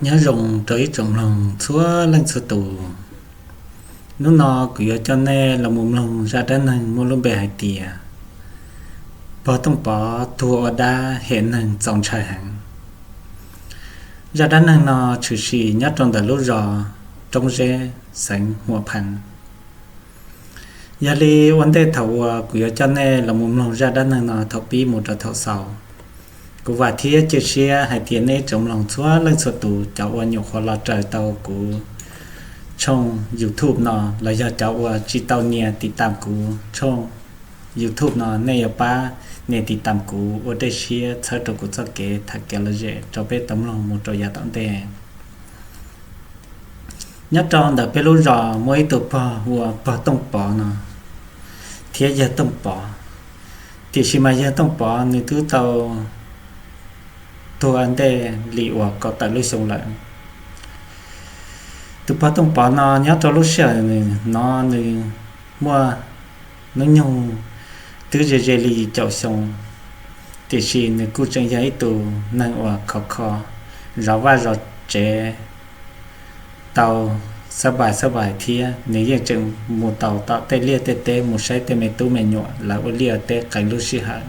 Nyob zoo rau ib tsoom mloog txhua leej txhua tus. Hnub no kuv yuav coj nej los mus mloog zaj dab neeg muaj lub npe hais tias Pog Tooj Pov tuag ua dab hem neeg txaus ntshai heev. Zaj dab neeg no tshwm sim nyob rau ntawm lub zos Roob Zeb, xeev Huam Phan. Yog li ua ntej thaum uas kuv yuav coj nej los mus mloog zaj dab neeg no thaum pib mus rau thaum xaus, kuv vam thiab cia siab hais tias nej tsoom mloog txhua leej txhua tus cov uas nyuam qhuav los raws tau kuv tshooj YouTube no los yog cov uas tsis tau nias tiv tam kuv tshooj YouTube no, nej yuav pab nias tiv tam kuv ua dej siab txhawb rau kuv txoj kev tham kev lom zem rau peb tau mloog mus rau yav tom ntej. Nyob rau ntawm peb lub zos muaj ib tug pog hu ua Pog Tooj Pov no thiab Yawg Tooj Pov. Tiam sis mas Yawg Tooj Pov nws twb tau tuag ntej li uas kaum tawm lub xyoo lawm. Tus Pog Tooj Pov no nyob rau lub sij hawm no nws muaj hnub nyoog twb ze ze li caum xyoo, tiam sis nws kuj tseem yog ib tus neeg uas khov kho zov vaj zov tsev tau xab vais xab vais thiab. Nws yeej tseem mus tau tom tej liaj tej teb mus saib tej me tub me nyuam lawv ua liaj teb qee lub sij hawm.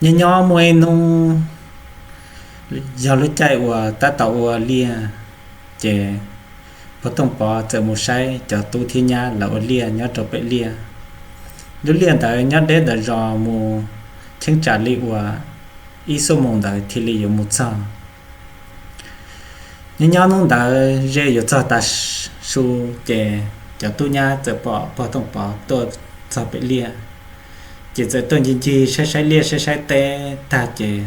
Nyob nyob muaj ib hnub yog lub caij uas tab tom ua liaj, ces Pog Tooj Pov txawm mus saib cov tub thiab nyab lawv ua liaj nyob rau pem liaj. Lub liaj ntawd nyob deb ntawm zos mus cheeb tsam li uas ib xuab moos ntawd thiaj li yuav mus txog. Nyob nyob hnub ntawd ze yuav txog tav su, ces cov tub nyab txawm pom Pog Tooj Pov tuaj txog pem liaj, ces txawm tuaj ncig ncig saib saib liaj saib saib teb tag ces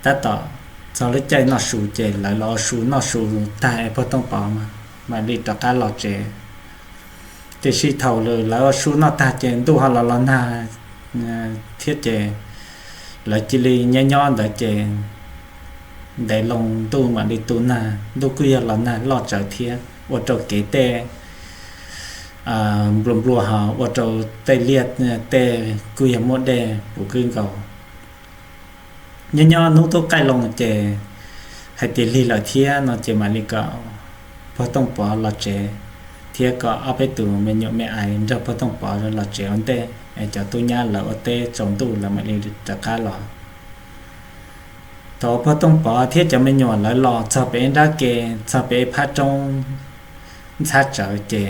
tab tom txog lub caij noj su ces lawv los ua su noj su tag es Pog Tooj Pov mam li rov qab los tsev. Tiam sis thaum lawv ua su noj tag ces ntuj ho los los nag thiab ces lawv cia li nyob nyob ntawd ces ntev loo ntuj mam li tu nag, ntuj kuj yog los nag loj tsawv thiab ua rau kev tej nplua nplua ho ua rau tej liaj tej kuj yog muaj dej puv kwb nkaus. Nyob nyob hnub twb qaij loo ces hais tias lig lawm thiab no ces mam li kom Pog Tooj Pov los tsev, thiab kom ob peb tus me nyuam me aiv nrog Pog Tooj Pov los tsev ua ntej es cov tub nyab lawv ua teb tsaus ntuj lawv mam li rov qab los. Thaum Pog Tooj Pov thiab cov me nyuam lawv los txog pem ib nrab ke, txog pem ib phab roob ntxhab tsawv ces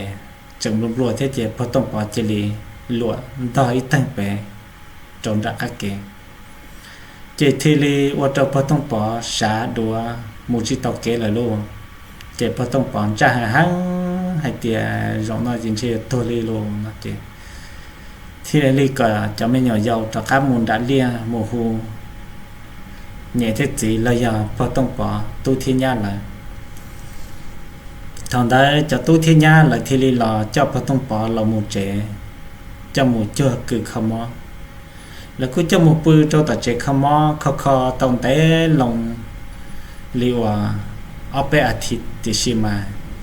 tseem nplua nplua thiab ces Pog Tooj Pov cia li luam ntog ib teeg pem rau nram qab ke, ces thiaj li ua rau Pog Tooj Pov sav duav mus tsis tau kev lawm lauj. Ces Pog Tooj Pov ntsaj heev heev hais tias zaum no ces ntshe yuav tuag li lauj no ces thiaj li kom cov me nyuam yaus rov qab mus nram liaj mus hu niam thiab txiv los yog Pog Tooj Pov tub thiab nyab lawv. Thaum ntawd cov tub thiab nyab lawv thiaj li los coj Pog Tooj Pov los mus tsev, coj mus cuag kws kho mob. Lawv kuj coj mus pw rau tom tsev kho mob kho kho tau ntev loo li uas ob peb a thiv, tiam sis mas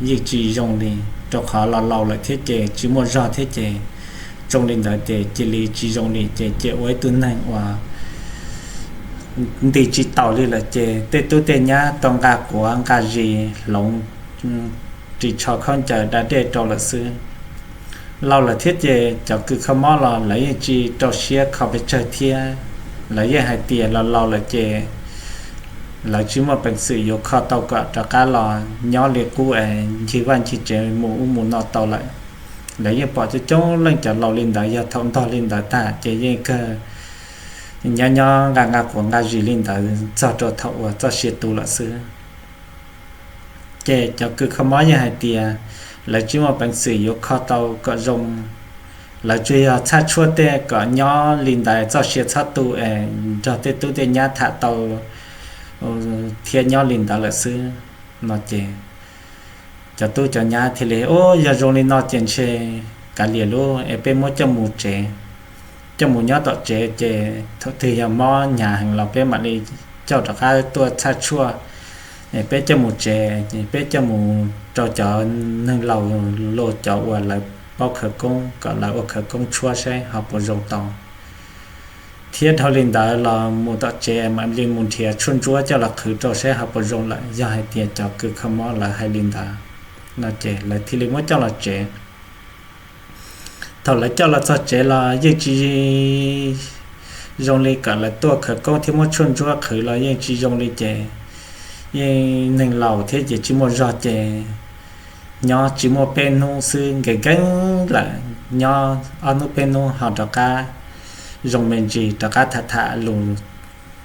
yeej tsis zoo li, rau qhov los laus lawm thiab ces tsis muaj zog thiab ces zoo li ntawd ces cia li tsis zoo li ces cia ua ib tug neeg uas nti tsis taus li lawm ces tej tub tej nyab tau nqa quav nqa zis hloov ris tsho khaub ncaws da dej rau lawm xwb. Laus lawm thiab ces cov kws kho mob los lawv yeej tsis rau siab kho pes tsawg thiab. Lawv yeej hais tias los laus lawm ces lawv tsis muaj peev xwm yuav kho tau kom rov qab los nyob li qub es ncig vaj ncig tsev mus ub mus no tau lawm. Lawv yeej pom coob coob leej cov laus li ntawd yog thaum ntog li ntawd tag ces yeej kawg nyob nyob nqa nqa quav nqa zis li ntawd txog rau thaum uas txoj sia tu lawm xwb. Ces cov kws kho mob yeej hais tias lawv tsis muaj peev xwm yuav kho tau kom zoo, lawv tsuas yog txhaj tshuaj tej kom nyob li ntawd txoj sia txhob tu es nrog tej tub tej nyab tham tau thiab nyob li ntawd lawm xwb no ces cov tub cov nyab thiaj li, Ub, yog zoo li no ces ntshe kav liam lauj, es peb muab coj mus tsev, coj mus nyob tom tsev ces thaum twg yog mob hnyav heev los peb mam li coj rov qab tuaj txhaj tshuaj. Es peb coj mus tsev, peb coj mus rau cov neeg laus los cov uas lawv paub khawv koob kom lawv ua khawv koob tshuab saib ho puas zoo tau. Thiab dhau li ntawd los mus tom tsev mam li mus nrhiav tshuaj ntsuab coj los qhwv rau saib ho puas zoo lawm, yog hais tias cov kws kho mob lawv hais li ntawd no ces lawv thiaj li muab coj los tsev. Thaum lawv coj los txog tsev los yeej tsis zoo li kom lawv tuaj khawv koob thiab muab tshuaj ntsuab qhwv los yeej tsis zoo li ces yeej neeg laus thiab ces tsis muaj zog ces nyob tsis muaj peb hnub xwb nkees nkees lawm, nyob ob hnub peb hnub ho rov qab zoo me ntsis, rov qab tham tham lus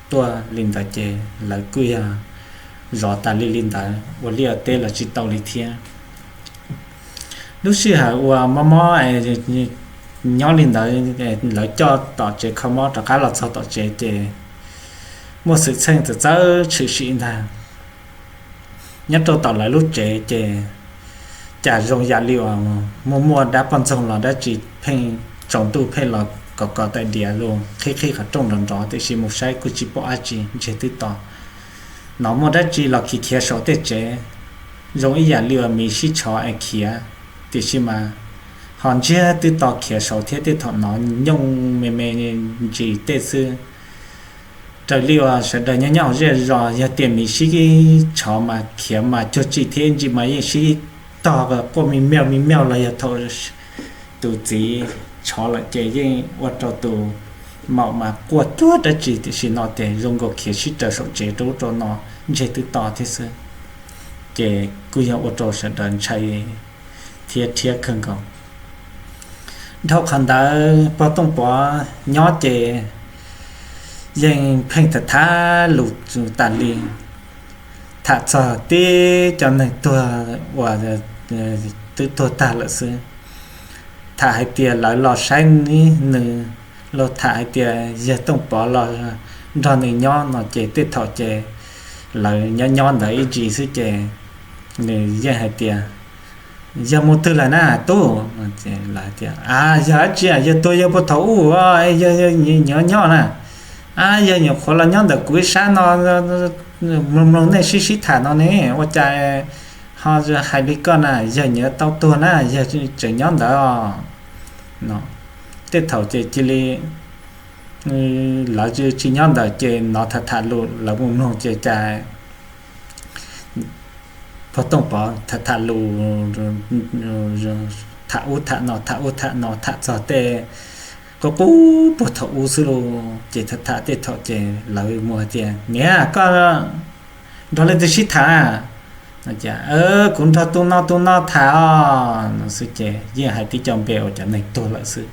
tuaj li ntawd ces lawv kuj yog zov tas li li ntawd, ua liaj teb los tsis tau li thiab. Lub sij hawm uas mob mob nyob li ntawd, lawv coj tom tsev kho mob rov qab los txog tom tsev ces muaj xwm txheej txawv txawv tshwm sim ntag. Nyob rau tom lawv lub tsev ces cas zoo yam li uas muaj muaj dab poj ntxoog los dab tsi pheej tsaus ntuj pheej los kov kov tais diav los qhib qhib qhov rooj nrov nrov, tiam sis mus saib kuj tsis pom dab tsi, ntseg twb to. Hnov muaj dab tsi los khiav khiav saum tej tsev, zoo ib yam li uas miv sib tshov es khiav, tiam sis mas ho ntsiag twb to khiav saud thiab. Tej thaum hnov nyooj me me ntsis tej xwb, raws li uas sawv daws nyob nyob hauv zej zos, yog tias miv sib tshov mas khiav mas cuag tsi thiab, ntsis mas yeej sib tog quaj me miag me miag los yog thaum tus txiv tshov lawm ces yeej ua rau tus maum mas quaj cuag dab tsi, tiam sis no ces zoo nkaus khiav sib raws saum tsev rau ub rau no, ntseg twb to thiab xwb. Ces kuj yog ua rau sawv daws ntshai thiab rhiab kawg nkaus. Dhau qhov ntawd pog Tooj Pov nyob ces yeej pheej tham tham lus tas li, tham txog tib cov neeg tuag uas twb tuag tag lawm xwb. Tham hais tias lawv los saib nws, los tham hais tias yawg Tooj Pov los nrog nws nyob no ces tej thaum ces lawv nyob nyob ntawd ib ntsis xwb ces nws yeej hais tias, yog mus twg lawm na tub? Yog dab tsi, yog tuag yawg puag thaum ub, yog nyob nyob na, yog nyuam qhuav los nyob ntawm kuv ib sab no, mloog mloog nej sib sib tham no ne, ua cas ho hais li koj na, yawg nyuam tau tuag na, yawg tseem nyob ntawd. Tej thaum ces cia li, lawv tsis nyob ntawd ces hnov tham tham lus, lawv mus mloog ces cas pog Tooj Pov tham tham lus, tham ub tham no tham ub tham no tham txog tej qub qub puag thaum ub xwb los ces tham tham tej thaum ces lawv mus hais tias, niam, koj nrog leej twg sib tham? Kuv nrog tus no tus no tham os no xwb ces yeej hais tib co npe uas cov neeg tuag lawm xwb.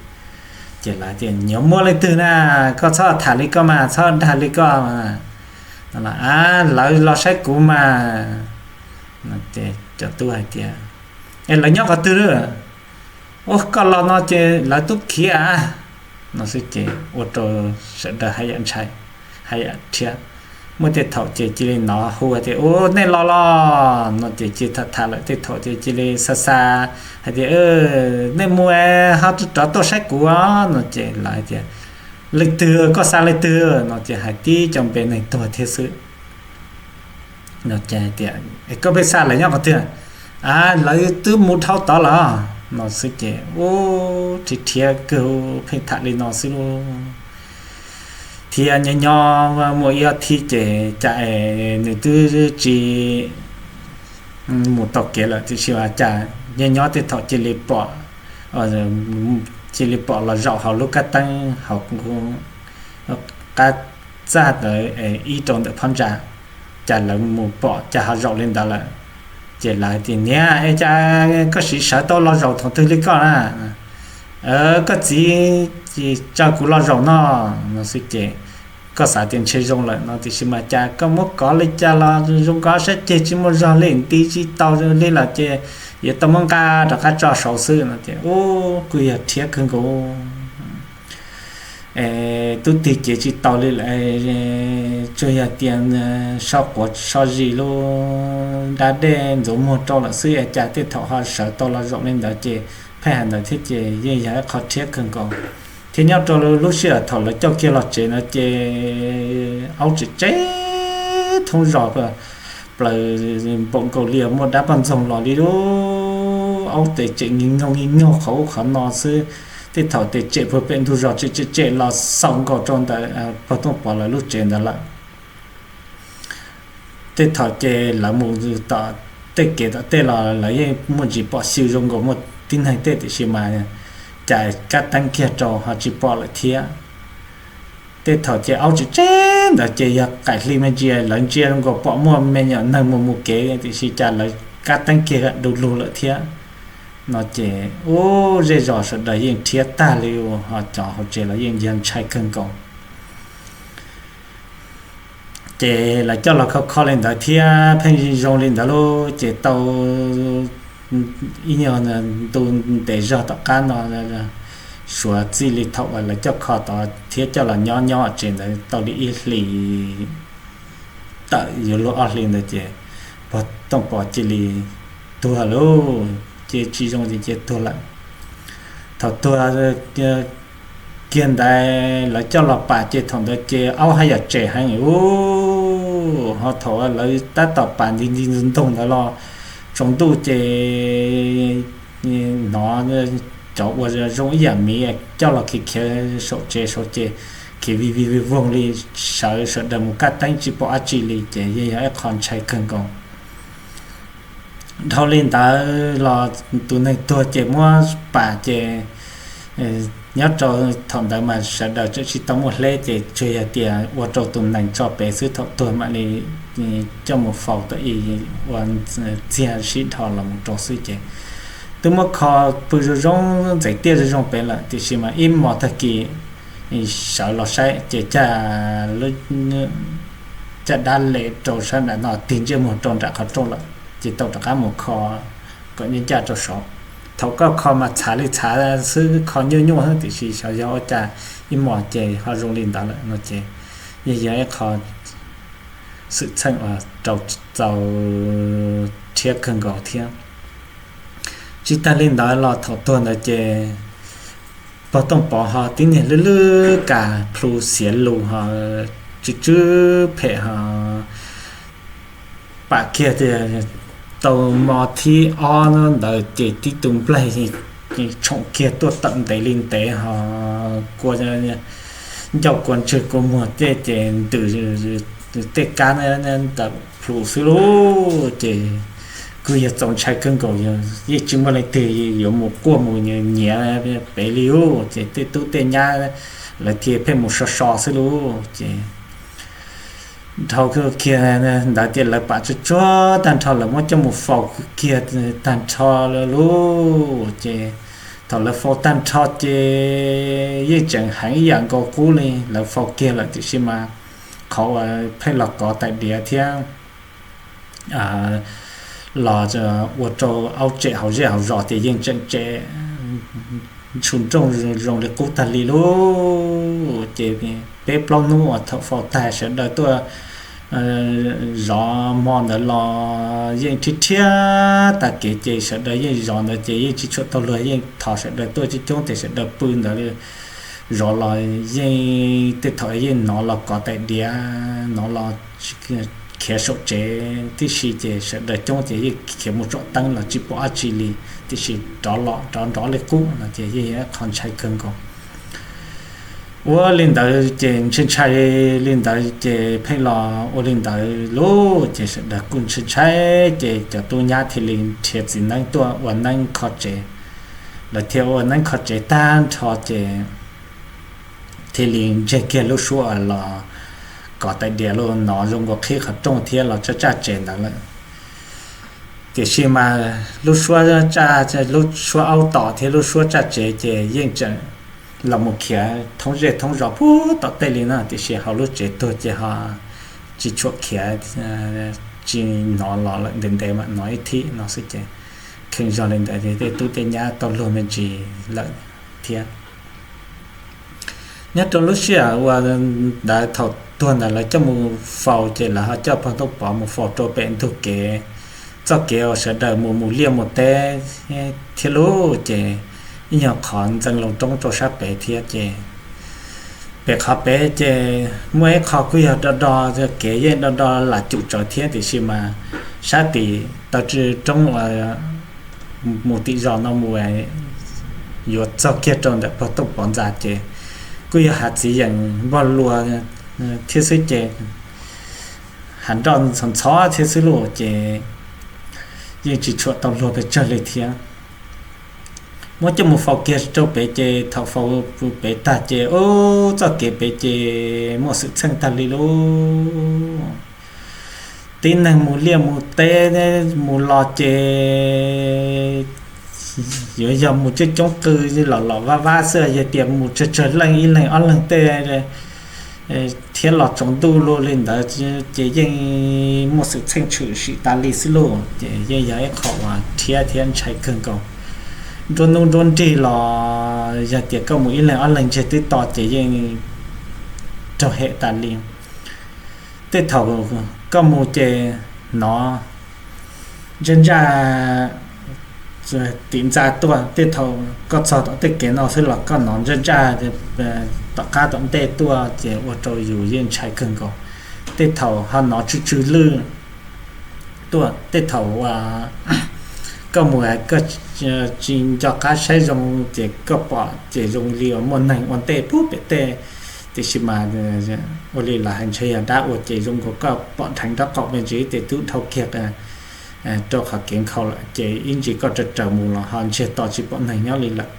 Ces lawv tias, nyiam muaj leej twg na, koj txhob tham li koj mas, txhob dag li koj. Lawv los saib kuv mas. Cov tub hais tias, es lawv nyob qhov twg? Ua koj los no ces lawv twb khiav no xwb ces ua rau sawv daws haj yam ntshai, haj yam rhiab. Muaj tej thaum ces cia li hnov hu tias, u, nej los los no ces cia li tham tham lawm. Tej thaum ces cia li xa xa hais tias, nej mus es ho rov tuaj saib kuv os no ces lawv hais tias, leej twg, koj xa leej twg no ces hais tib co npe neeg tuag thiab xwb. Tias, koj pheej xa lawv nyob qhov twg? Lawv twb mus dhau tod lawm no xwb ces ub, rhiab rhiab kawg, pheej tham li no xwb lauj. Thiab nyob nyob muaj ib ob thib ces cas es nws twb tsis mus tau kev lawm tiam sis cas nyob nyob tej thaum cia li pom, cia li pom los zaum hauv lub kab teeb hauv qab txaj ntawd ib rau ntawm phab ntsa, cas lawv mus pom cas ho zaum li ntawd lawm. Ces lawv tias, niam, es cas koj siv sawv tau los zaum thaum twg li koj na? Koj txiv tsa kuv los zaum no no xwb ces koj xav tias ntshe zoo lawm no tiam sis mas cas koj muab kov li cas los zoo nkauj sab ceg tsis muaj zog li, nti tsis tau li lawm ces yuav tau muab nqa rov qab tso saud xwb no ces ub, kuj yog rhiab kawg nkaus. Es twb tig kev tsis tau li lawm, tsuas yog tias so quav so zis lub dab dej ntxuav muag rau lawm xwb es cas tej thaum ho sawv tau los zaum li ntawd ces pheej hais ntawd thiab ces yeej yog ib qho rhiab kawg nkaus. Thiab nyob rau lub sij hawm thaum lawv coj kiag los tsev no ces aub tseem tseb thoob zos plaws npaum nkaus li muaj dab poj ntxoog los li lub, aub tes tseem nyoog nyoog qhov ub qhov no xwb. Tej thaum ces tsem puag pem ntug zos, tsem tsem tsem los xaus nkaus rau ntawm pog Tooj Pov lawv lub tsev ntawd lawm. Tej thaum ces lawv mus tom tej kev tom tej los lawv yeej muaj ntsis pom xyw zoo nkaus muaj tib neeg tej, tiam sis mas cas kab teeb kiag rau ho tsis pom lawm thiab. Tej thaum ces aub tsis tseb ntawd ces yog qaim hli me ntsis lawv ntsia zoo nkaus pom muaj me nyuam neeg mus mus kev, tiam sis cas lawv kab teeb kiag du lug lawm thiab. No ces ub, zej zos sawv daws yeej rhiab tag li, ho cov hauv tsev los yeej yog ntshai kawg nkaus. Ces lawv coj los kho kho li ntawd thiab pheej zoo li ntawd lauj, ces tau ib nyuag ntu ntev zog tom qab no, suav txij li thaum uas lawv coj kho tod thiab coj los nyob nyob tsev ntawd tau li ib hlis tawm yuav luag ob hlis ntawd ces pog Tooj Pov cia li tuag lauj, ces tsis zoo ces cia tuag lawm. Thaum tuag kiag ntawd lawv coj los pam ces thaum ntawd ces aub haj yam tsem heev ub, ho thaum lawv tab tom pam nti nti ntoog ntawd los tsaus ntuj ces hnov cov uas zoo ib yam miv coj los khiav khiav saum tsev saud ces khiav vij vij vij voog li, sawv sawv daws mus kaj teeb tsis pom dab tsi li ces yeej yog ib qho ntshai kawg nkaus. Dhau li ntawd los tus neeg tuag ces muab pam ces nyob rau thaum ntawd mas sawv daws tseem tsis tau muaj hleb ces tsuas yog tias ua rau tus nees tso pem xwb, thaum tuag mam li coj mus faus tau ib ua txiag sib dhos los mus rau xwb ces twb muab kho pw zoo zoo ntxeev tiaj zoo zoo pem lawm, tiam sis mas ib hmos tag kis sawv los saib ces cas caj dab le rau sab nram no tig ntsej muag rau nram qhov rooj lawm, ces tau rov qab mus kho kom ncaj ncaj rau saud. Thaum koj kho mas txhav li txhav xwb, kho nyuaj nyuaj xwb, tiam sis xyov yog ua cas ib hmos ces ho zoo li ntawd lawm no ces yeej yog ib qho xwm txheej uas rau txaus rhiab kawg nkaus thiab. Tsis tag li ntawd los thaum tuag ntawd ces pog Tooj Pov ho tib niag lwj lwj kas plhu xiav lus ho tsw tsw phem ho pam kiag tias tau hmo thib ob ntawd ces tib tug nplaig tshoom kiag tuaj tawm ntev li ntev ho kua ncauj kua ntswg kua muag tej ces ntws tej kab ntawm plhu xwb lauj. Ces kuj yog txaus ntshai kawg nkaus, yeej tsis muaj leej twg yuav mus quaj mus nyiav pem li lauj. Ces tej tub tej nyab lawv thiaj pheej mus so so xwb lauj. Ces dhau kiag ntawd ces lawv pam tsuag tsuag tag nrho lawv muab coj mus faus kiag tag nrho lawm lauj. Ces thaum lawv faus tag nrho ces yeej tseem heev ib yam nkaus qub li, lawv faus kiag lawm tiam sis mas qhov uas pheej los kov tais diav thiab los ua rau aub tsem hauv zej hauv zos ces yeej tseem tsem ntshus nrooj zoo li qub tag li lauj. Ces peb plaub hnub uas thaum faus tag sawv daws tuaj zov hmo ntawd los yeej rhiab rhiab tag kev ces sawv daws yeej zov ntawd ces yeej tsis tshua tau luag, yeej thov sawv daws tuaj coob coob ces sawv daws pw ntawd zov los yeej tej thaum yeej hnov los kov tais diav, hnov los khiav saum tsev tib si ces sawv daws coob ces yeej khiav mus tsom teeb los tsis pom dab tsi li, tiam sis rov los rov nrov li qub no ces yeej yog ib qho ntshai kawg nkaus. Ua li ntawd ces ntshai ntshai li ntawd ces pheej los ua li ntawd lauj, ces sawv daws kuj ntshai ntshai ces cov tub nyab thiaj li nrhiav txiv neeb tuaj ua neeb kho tsev. Lawv thiaj ua neeb kho tsev tag nrho ces thiaj li ntseeg kiag lub suab los kov tais diav los hnov zoo nkaus qhib qhov rooj thiab los tsaj tsaj tsev ntawd lawm. Tiam sis mas lub suab, lub suab aub tom thiab lub suab tsaj tsev ces yeej tseem los mus khiav thoob zej thoob zos puag tom tej li no, tiam sis hauv lub tsev tuag ces ho tsis tshua khiav, tsis hnov los lawm, ntev ntev mam hnov ib thib no xwb ces kheev zog li ntawd tej tub tej nyab tau luag me ntsis lawm thiab. Nyob rau lub sij hawm uas ntawd thaum tuag ntawd lawv coj mus faus ces lawv ho coj pog Tooj Pov mus faus rau pem ntug kev, txoj kev uas sawv daws mus mus liaj mus teb thiab lauj. Ces ib nyuag qhov ntxeev loo roob rau sab pem thiab ces pem qhov pem ces muaj ib qho kuj yog do do, kev yeej do do lam cum tsawv thiab, tiam sis mas sab tim taw roob uas mus tim zos no mus yuav txog kiag rau ntawm pog Tooj Pov ntxa ces kuj yog hav txiv yeem npog luas thiab xwb ces hav nroj ntxhov ntxhov thiab xwb lauj ces yeej tsis tshuam tau luag pes tsawg li thiab. Muab coj mus faus kiag rau pem ces thaum faus pem tag ces ub txoj kev pem ces muaj xwm txheej tag li lauj. Tib neeg mus liaj mus teb mus los ces yuav yog mus coob coob qw los los vab vab xwb, yog tias mus tsawg tsawg leej ib leeg ob leeg tej thiab los tsaus ntuj luaj li ntawd ces yeej muaj xwm txheej tshwm sim tas li xwb lauj. Ces yeej yog ib qho uas rhiab thiab ntshai kawg nkaus. Nruab hnub nruab nrig los yog tias koj mus ib leeg ob leeg ntsiag twb to ces yeej raug hem tas li. Tej thaum koj mus ces hnov ntsaj ntsaj tim ntxa tuaj, tej thaum koj txog tom tej kev no xwb los koj hnov ntsaj ntsaj tom qab tom ntej tuaj ces ua rau yus yeej ntshai kawg nkaus. Tej thaum ho hnov tsw tsw lwj tuaj, tej thaum koj mus koj tsis nco qab saib zoo ces koj pom ces zoo li uas muaj neeg ua ntej pub pem tej, tiam sis mas ua li lawv hais ntshe yog dab ua ces zoo nkaus koj pom dheev nraub qaum me ntsis ces twb dhau kiag rau qhov kev nkhaus lawm ces ib ntsis koj raws raws mus los ho ntsiag to tsis pom neeg nyob li lawm.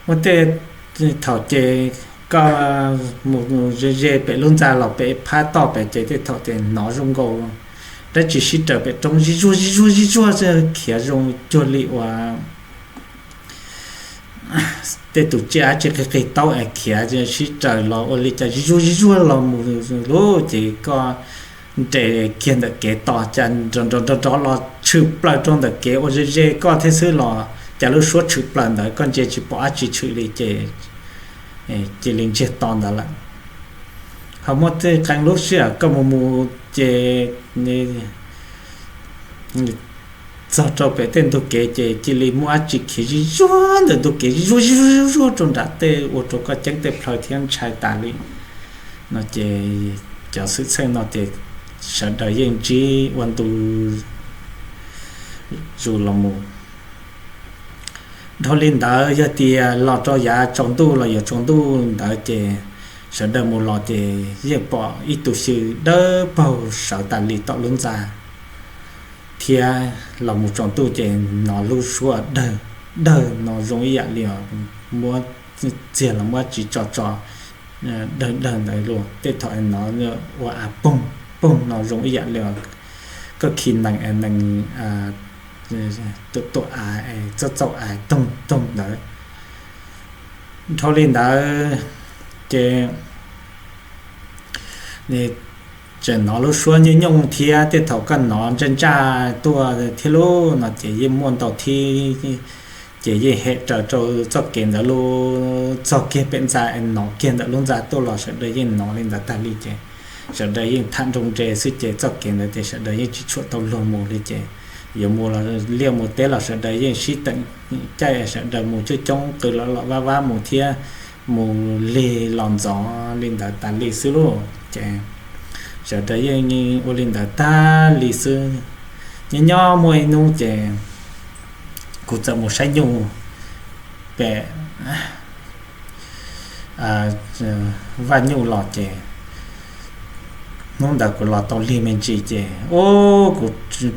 Muaj tej thaum ces koj mus ze ze pem lub ntxa los pem phab toj pem ces tej thaum ces hnov zoo nkaus dab tsi sib raws pem roob zig zuag zig zuag zig zuag khiav zoo cuag li uas tej tus tsiaj dab tsi qig qig taub es khiav sib raws los ua li cas zig zuag zig zuag los mus lub ces koj nres kiag ntawm kev tos cas nrov nrov nrov los tshwm plaws rau ntawm kev ua ze ze koj thiab xwb los cas lub suab tshwm plaws ntawd koj ntsia tsis pom dab tsi tshwm li ces cia li ntsiag to ntawd lawm. Ho muaj tej qee lub sij hawm koj mus mus ces txog rau pem tej ntug kev ces cia li muaj dab tsi khiav zig zuag ntawm ntug kev zig zuag zig zuag zuag rau nram tej ua rau koj ceeb tej plhaw thiab ntshai tas li. No ces cov xwm txheej no ces sawv daws yeej ntsib ua ntu zus los mus. Dhau li ntawd yog tias los rau yav tsaus ntuj los yuav tsaus ntuj ntawd ces sawv daws mus los ces yeej pom ib tug xyw dawb paug sawv tas li tom lub ntxa thiab los mus tsaus ntuj ces hnov lub suab dawg dawg no zoo ib yam li muab txiag los muab tsis tso tso dawg dawg ntawd los tej thaum hnov ua av poog poog no zoo ib yam li koj khi nees es nees tuam tuam av es txauj txauj av toog toog ntawd. Dhau li ntawd ces tseem hnov lub suab nyooj nyooj thiab tej thaum koj hnov ntsaj ntsaj tuaj thiab lub no ces yeej muaj ntau thiab ces yeej hem raws rau txoj kev ntawd lub txog kiag pem ntxa es hnov kiag ntawm lub ntxa tuaj los sawv daws yeej hnov li ntawd tag li ces sawv daws yeej tham nroo nres xwb ces txoj kev ntawd ces sawv daws yeej tsis tshuam tau luag mus li ces yuav mus los liaj mus teb los sawv daws yeej sib teem caij sawv daws mus coob coob qw los los vab vab mus thiab mus lig los ntxov li ntawd tas li xwb lauj ces sawv daws yeej ua li ntawd tag li xwb. Nyob nyob muaj ib hnub ces kuv txawm mus saib nyuj pem vaj nyuj los ces hnub ntawd kuv los tau lig me ntsis ces ub kuv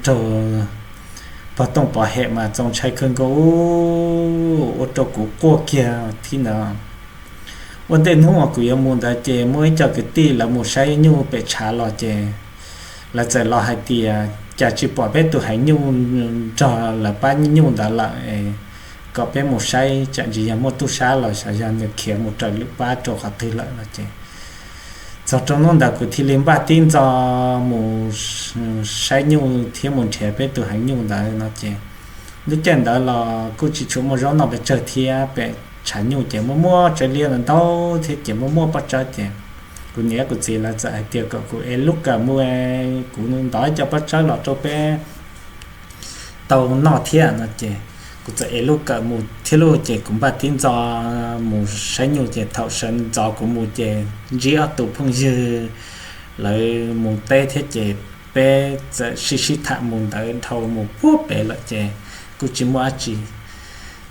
raug pog Tooj Pov hem mas txaus ntshai kawg nkaus ua rau kuv quaj kiag thiab ntawd. Ua ntej hnub uas kuv yuav mus ntawd ces muaj ib co kwv tij lawv mus saib nyuj pem tshav los ces lawv txawm los hais tias cas tsis pom peb tus heev nyuj nrog lawv pab nyuj ntawd lawm, kom peb mus saib tsam ntsis yog muaj tub sab los xyov yog nws khiav mus raws lwm pab rau qhov twg lawm no ces txog rau hnub ntawd kuv thiaj li npaj tib ntxo mus saib nyuj thiab mus nrhiav peb tus heev nyuj ntawd no ces lub caij ntawd los kuj tsis tshua muaj zaub noj pes tsawg thiab pem tshav nyuj ces muaj muaj tsawb liab ntau thiab ces muaj muaj pob tsawb ces kuv niam kuv txiv lawv txawm hais tias kom kuv ev lub kawm mus, kuv ntov cov pob tsawb los rau peb tau noj thiab no ces kuv txawm ev lub kawm mus thiab lauj ces kuv npaj tib ntxo mus saib nyuj ces thaum sawv ntxov kuv mus ces ntsib ob tug phooj ywg lawv mus teb thiab ces peb txawm sib sib tham mus ntawd dhau mus puag pem lawm ces kuj tsis muaj dab tsi.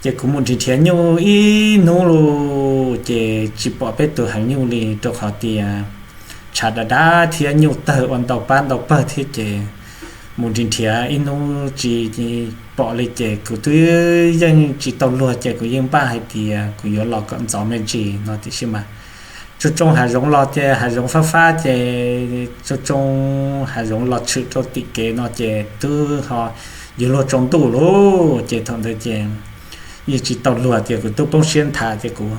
Ces kuv mus nrhiav nrhiav nyuj ib hnub lawm ces tsis pom peb tus heev nyuj li, rau qhov tias tshav dav dav thiab nyuj tawg ua ntau pab ntau pawg thiab ces mus nrhiav nrhiav ib hnub tsis pom li ces kuv twb yeej tsis tau luag ces kuv yeej npaj hais tias kuv yuav los kom ntxov me ntsis no tiam sis mas tsoo tsoo hav zoov los ces hav zoov fab fab ces tsoo tsoo hav zoov los tshwm rau tim kev no ces twb ho yuav luag tsaus ntuj lawm ces thaum ntawd ces yeej tsis tau luag ces kuv twb poob siab nthav ces kuv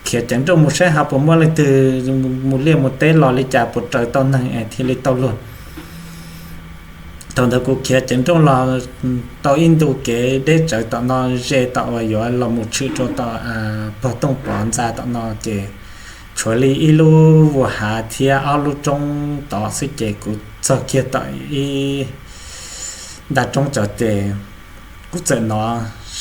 khiav ceev nrooj mus saib ho puas muaj leej twg mus liaj mus teb los li cas puas raws tau neeg es thiaj li tau luag. Thaum ntawd kuv khiav ceev nrooj los tau ib ntu kev deb tsawv tom no ze tom uas yuav los mus tshwm rau tom pog Tooj Pov ntxa tom no ces tshuav li ib lub vuas hav thiab ob lub roob tod xwb ces kuv txog kiag tom ib nta roob tod ces kuv txawm hnov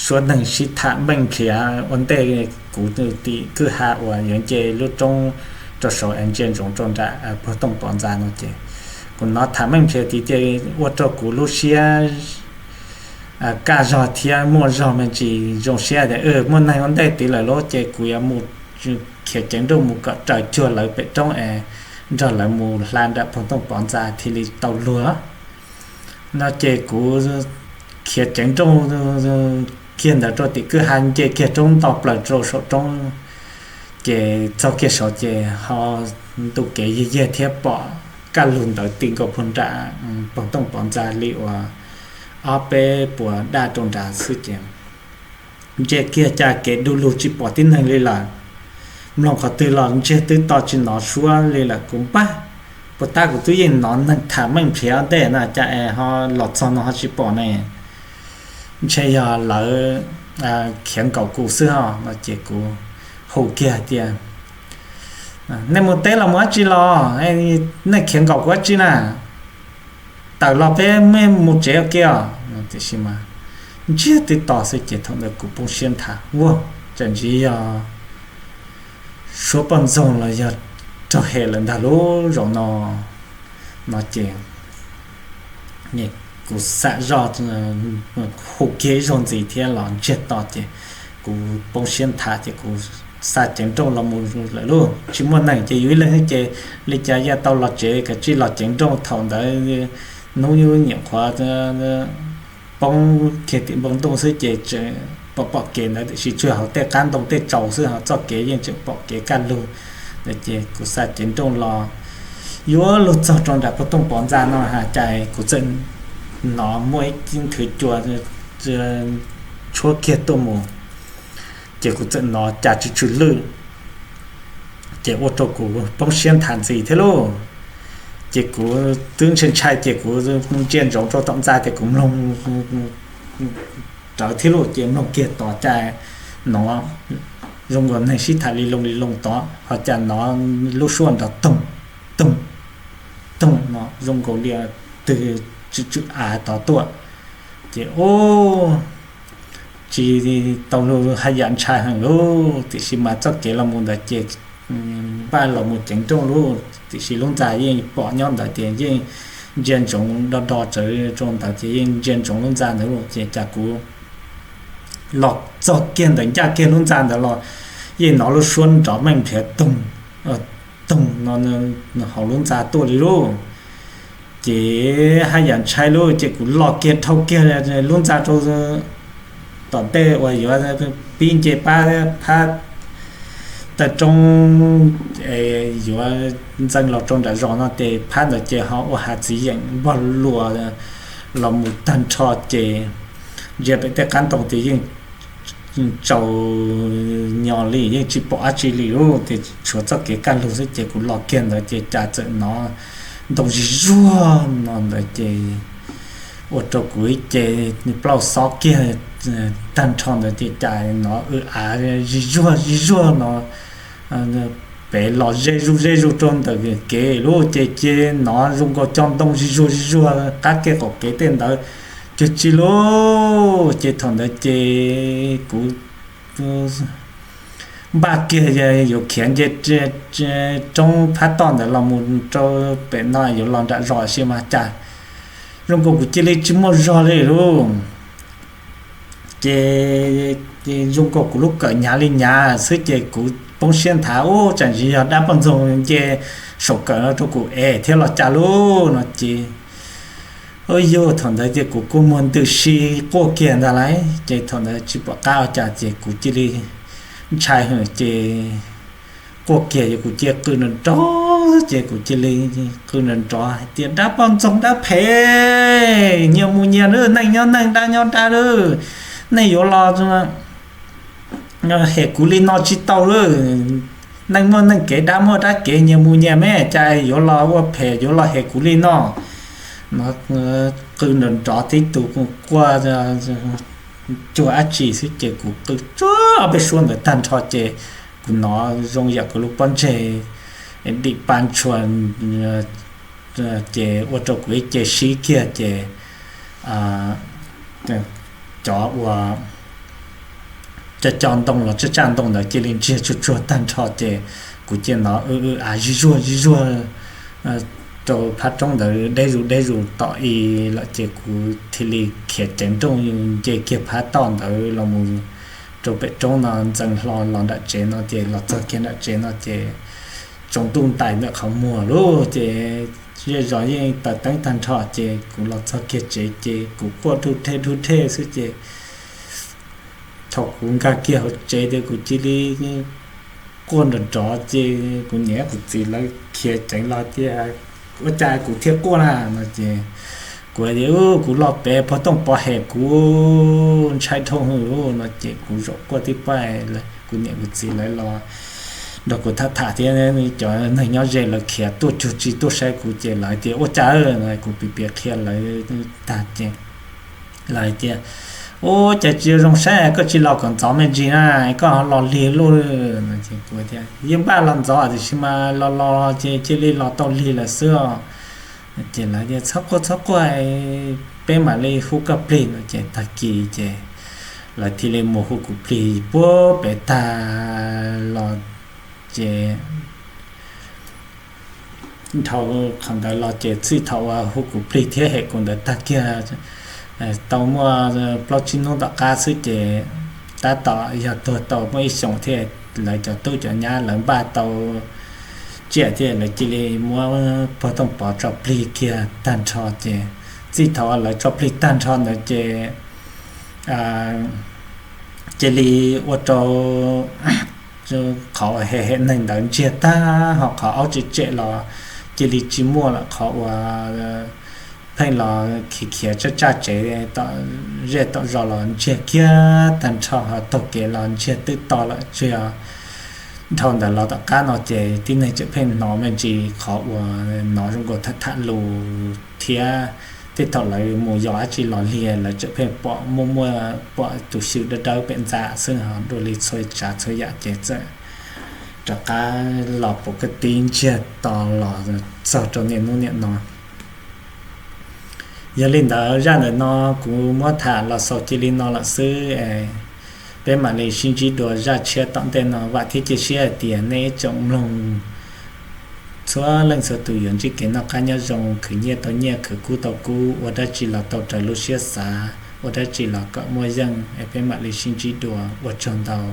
suab neeg sib tham meej nrhiav ua ntej kuv tim kwj ha uas yuav nce lub roob rau saud es ntsia ntsoov rau nram pog Tooj Pov ntxa no ces kuv hnov tham meej nrhiav tid ces ua rau kuv lub siab kaj zog thiab muaj zog me ntsis zoo siab tias muaj neeg ua ntej tid lawm lauj ces kuv yuav mus khiav ceev nrooj mus kom raws cuag lawv pem roob es nrog lawv mus hla nram pog Tooj Pov ntxa thiaj li tau luag no ces kuv khiav ceev nrooj kiag ntawd rau tim kwj ha nce kiag roob nto plaws rau saum roob ces txog kiag saud ces ho ntu kev yig yag thiab pom kaj lug ntawd ti nkaus puag nram pog Tooj Pov ntxa li uas ob peb puas daj rau nrad xwb ces ntsia kiag cas kev du lug tsis pom tib neeg li lawm. Mloog qhov twg los ntsiag twb to tsis hnov suab li lawm kuv npaj puas tab kuv twb yeej hnov neeg tham meej nrhiav ntej na cas es ho los txog no ho tsis pom ne. Ntshe yog lawv khiav nkaum kuv xwb ho no ces kuv hu kiag tias nej mus teb los mus dab tsi los, nej khiav nkaum kuv dab tsi na, tawm los peb mus tsev ua ke os. Tiam sis mas ntsiag twb to xwb ces thaum ntawd kuv poob siab nthav ua cas ntsis yog suab poj ntxoog los yog raug hem lawm ntag lub zaum no no ces kuv xam zoj hu kiag ib zaug ntxiv thiab los ntsiag to ces kuv poob siab nthav ces kuv xa ceev nrooj los mus lawm lauj, tsis muaj neeg ces yus ib leeg ces li cas yuav tau los tsev, kav tsij los ceev nrooj thaum ntawd hnub nyuam qhuav poob kiag tim npoo ntuj xwb ces tseem pom pom kev ntawd tiam sis tsuas hauv tej qab ntoo tej tsaus xwb ho txoj kev yeej tseem pom kev kaj lug ntawd ces kuv xa ceev nrooj los yuav luag txog rau nram pog Tooj Pov ntxa no ha cas kuv txawm hnov muaj ib nthwv cua tshuab kiag tuaj mus ces kuv txawm hnov cas tsw tsw lwj ces ua rau kuv poob siab nthav ntxiv thiab lauj. Ces kuv twb ntshai ntshai ces kuv ntsia ntsoov rau tom ntxa ces kuv mloog rawv thiab lauj ces mloog kiag tod cas hnov zoo nkaus neeg sib tham li loo li loo tod ho cas hnov lub suab nrov toog toog toog no zoo nkaus li twg tsw tsw av tod tuaj ces ub tsis tau lug haj yam ntshai heev lauj tiam sis mas txoj kev los mus ntawd ces npaj los mus ceev nrooj lauj tiam sis lub ntxa yeej pom nyob ntawd ces yeej ntsia ntsoov do do tsawv rau ntawd ces yeej ntsia ntsoov lub ntxa ntawd lauj ces cas kuv los txog kiag ntawd ncaj kiag lub ntxa ntawd los yeej hnov lub suab nrov meej nrhiav toog toog no hauv lub ntxa tuaj li lauj. Ces haj yam ntshai lauj ces kuv los kiag dhau kiag lub ntxa rau tom ntej uas yuav pib nce pab phab taw roob yuav ntxeev los rau nram zos no ces phab ntawd ces ho ua hav txiv yeem npog luas los mus tag nrho ces ntsia pem tej qab ntoo ces yeej tsaus nyo li yeej tsis pom dab tsi li lauj ces tshuav txoj kev kaj lug xwb ces kuv los kiag ntawd ces cas txawm hnov ntoo zig zuag no ntawd ces ua rau kuv ib ce plaub xob kiag tag nrho ntawd ces cas hnov w av zig zuag zig zuag no pem los ze zuj ze zuj rau ntawm kev lauj ces ces hnov zoo nkaus cov ntoo zig zuag zig zuag qab kev qaum kev tej ntawd cuag tsi lauj ces thaum ntawd ces kuv npaj kiag yuav khiav nce roob phab toj ntawd los mus rau pem no yuav los nram zos sis mas cas zoo nkaus kuv cia li tsis muaj zog li lauj. Ces zoo nkaus kuv lub kawm hnyav li hnyav xwb ces kuv poob siab nthav, ub, tsam ntsis yog dab poj ntxoog nce saum kawm no rau kuv es thiab los cas lauj no ces, ub, yog thaum ntawd ces kuv kua muag ntws si quaj kiag ntag lauj. Ces thaum ntawd tsis pom qab ua cas ces kuv cia li ntshai heev ces quaj kiag ces kuv cia li qw nrov nrov, ces kuv cia li qw nrov nrov hais tias, dab poj ntxoog dab phem, nyias mus nyias lawm, neeg nyob neeg, dab nyob dab lawm, nej yuav los hem kuv li no tsis tau lawm. Neeg muaj neeg kev, dab muaj dab kev, nyias mus nyias me, cas yuav los ua phem yuav los hem kuv li no. Qw nrov nrov tib tug quaj cuag dab tsi xwb ces kuv qw tsuag ob peb suab ntawd tag nrho ces kuv hnov zoo yam kuv lub pob ntseg dim pa ntshua ces ua rau kuv ib ce sib kiag ces cov ua cov cov ntoo los tsaj tsaj ntoo ntawd cia li ntsiag tsuag tsuag tag nrho ces kuv cia li hnov w w av zig zuag zig zuag rau phab roob ntawd deb zus deb zus tom i lawm ces kuv thiaj li khiav ceev nrooj nce kiag phab toj ntawd los mus rau pem roob no ntxeev hlo los nram tsev no ces los txog kiag nram tsev no ces tsaus ntuj ntais ntawm qhov muag lawm ces zej zos yeej taws teeb tag nrho ces kuv los txog kiag tsev ces kuv quaj dub dej dub dej xwb ces thaum kuv nkag kiag hauv tsev ces kuv cia li quaj nrov nrov ces kuv niam kuv txiv lawv khiav ceev los tias, ua cas kuv thiaj quaj na no ces kuv tias, kuv los pem pog Tooj Pov hem kuv, ntshai dhau hwv no ces kuv zaum quaj tib pab, kuv niam kuv txiv lawv los nrog kuv tham tham thiab cov neeg nyob ze lawv khiav tuaj cuag tsis tuaj saib kuv ces lawv tias, ua cas no kuv piav piav qhia lawv tag ces lawv tias, ub, cas tsis zoo saib, koj tsis los kom ntxov me ntsis na, koj los lig luj no ces kuv tias, yeej npaj los ntxov tiam sis mas los los ces cia li los tau lig lawm xwb os. Ces lawv tias, txhob quaj txhob quaj, peb mam li hu koj plig no ces tag kis ces lawv thiaj li mus hu kuv plig puag pem tag los ces dhau qhov ntawd los ces txij thaum uas hu kuv plig thiab hem kuv ntawd tag kiag tau muaj plaub tsib hnub tom qab xwb ces tab tom yog tuag tau muaj ib xyoos thiab lawv cov tub cov nyab lawv npaj tau tsiaj thiab lawv cia li muab pog Tooj Pov tso plig kiag tag nrho ces txij thaum lawv tso plig tag nrho ntawd ces cia li ua rau qhov uas hem hem neeg ntawd ntsiag tag ho qhov aub tsev tsem los cia li tsis muaj lawm, qhov uas pheej los khiav khiav tsaj tsaj tsev tom zej tom zos los ntsiag kiag tag nrho ho taug kev los ntsiag twb to lawm tsuas yog dhau ntawd los tom qab no ces tib neeg tseem pheej hnov me ntsis qhov uas hnov zoo nkaus tham tham lus thiab tej thaum lawv mus yos dab tsi los lig lawv tseem pheej pom muaj muaj pom tus xyw dawb dawb pem ntxa xwb ho dua li txhua tsav txhua yam ces txawm rov qab los pom kab tib ntsiag to los txog rau niaj hnub niam no. Yog li ntawd zaj ntawm no kuv muab tham los xaus cia li no lawm xwb, peb mam li sib ntsib dua zaj tshiab tom ntej no vam thiab cia siab hais tias nej ib tsoom mloog txhua leej txhua tus yuav ntsib kev noj qab nyob zoo khwv nyiaj tau nyiaj khwv kub tau kub ua dab tsi los tau raws lub siab xav ua dab tsi los kom muaj yeej es peb mam li sib ntsib dua ua tsaug ntau.